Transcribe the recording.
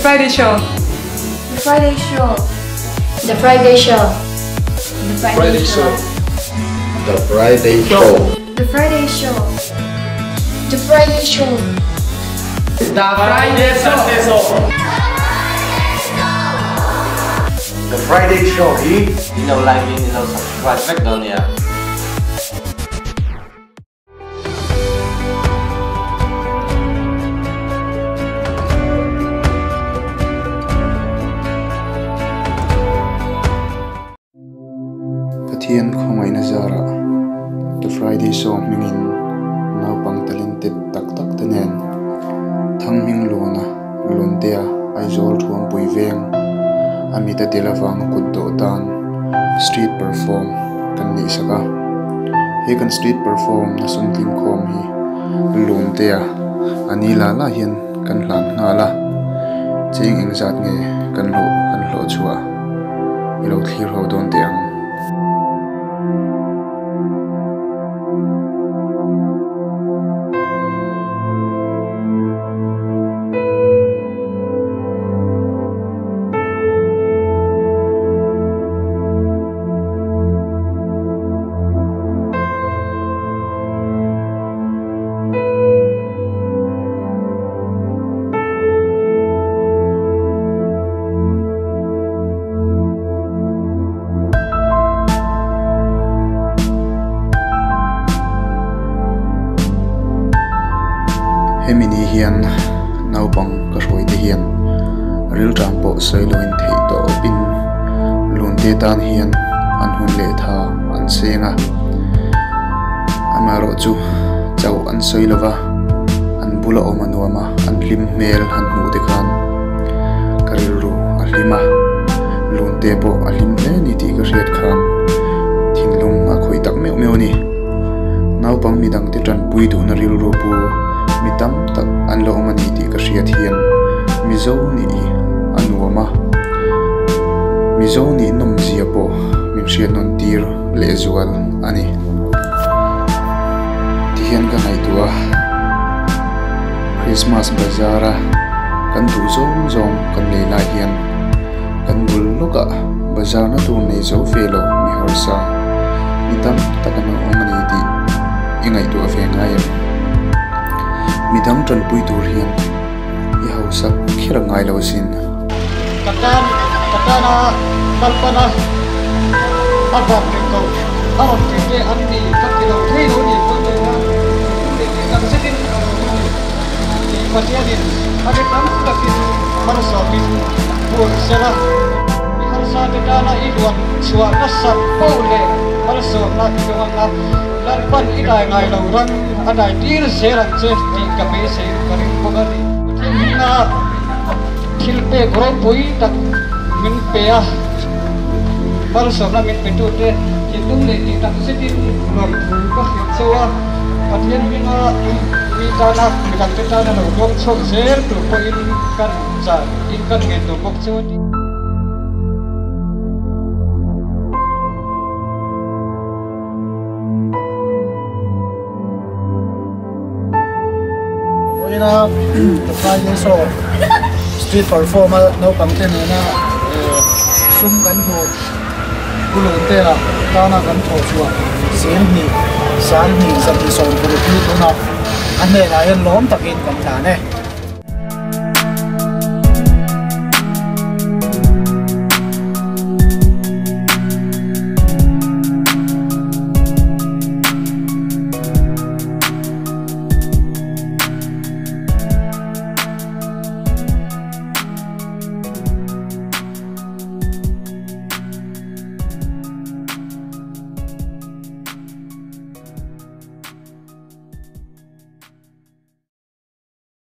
Friday Show. The Friday Show. The Friday Show. The Friday Show. The Friday Show. The Friday Show. The Friday Show. The Friday Show. The Friday Show hi In lo like in in lo subscribe vek dawn nia. Pathian khawngaihna zarah The Friday Show hmingin naupang talented tak tak te nen Thanghming Luna Luntea Aizawl Thuampui veng a mit a tel avanga kut dawh tan street perform kan neih sak a. He kan street perform na sum tlingkhawm hi Luntea a ni lah lah hian kan hlan nghal a, cheng engzat nge kan hlawh kan hlawh chhuah i lo thlir ho dawn teh ang. Hemi ni hian naupang ka hruai te hian rilṭam pawh sawi loin theih tawpin lunte tan hian an hun leh tha an seng a, amaherawh chu chauh an sawi lova an bula awm a nuam a, an hlim hmel han hmuh te khan ka rilru a hlim a, lunte pawh a hlim hle a ni tih ka hriat khan thinlung a khawih tak meuh meuh a ni. Naupang midangte tanpui duhna rilru pu mi tam tak an la awm a ni tih ka hriat hian Mizo nih hi a nuam a, Mizo nih nawmzia pawh min hriat nawn tir lehzual a ni. Tihian ka ngaihtuah a, Christmas bazar a kan duh zawng zawng kan lei lai hian kan bul lawkah bazar na tur nei zo ve lo mi harsa mi tam tak an awm a ni tih i ngaihtuah ve ngai em? Mi dang tanpui tur hian i hausak kher a ngai lo asin. Ka tan ka tana Lalpana a vang reng ko a rawn tih te an ni ka ti lo thei lo ni pawn nei a tih tih tak zetin ka lo ni tih Pathianin a ri tam takin malsawmin phur sela mi harsa te tana i luan chhuah nasat poh leh malsawmna i dawng ang a Lalpan i dai ngai lo ram a dai tir zel ang che tih ka beisei ka ring bawk a ni. Pathian hmingah thil pek ropui tak min pe a, malsawmna min petute thinlung leh tih tak zetin lawmthu ka hrilh cheu a, Pathian hminga mi tana midangte tana lo dawng chhuak zel tur pawhin kan chah in kan ngen tur bawk cheu a ti. Vawiina The Friday Show street perform a naupang te nena sum kan hmuh Ulun te ah tana kan thawh chhuah 10,000 sanghnih 126 hi tunah a hnenah hian lawm takin kan tlan e.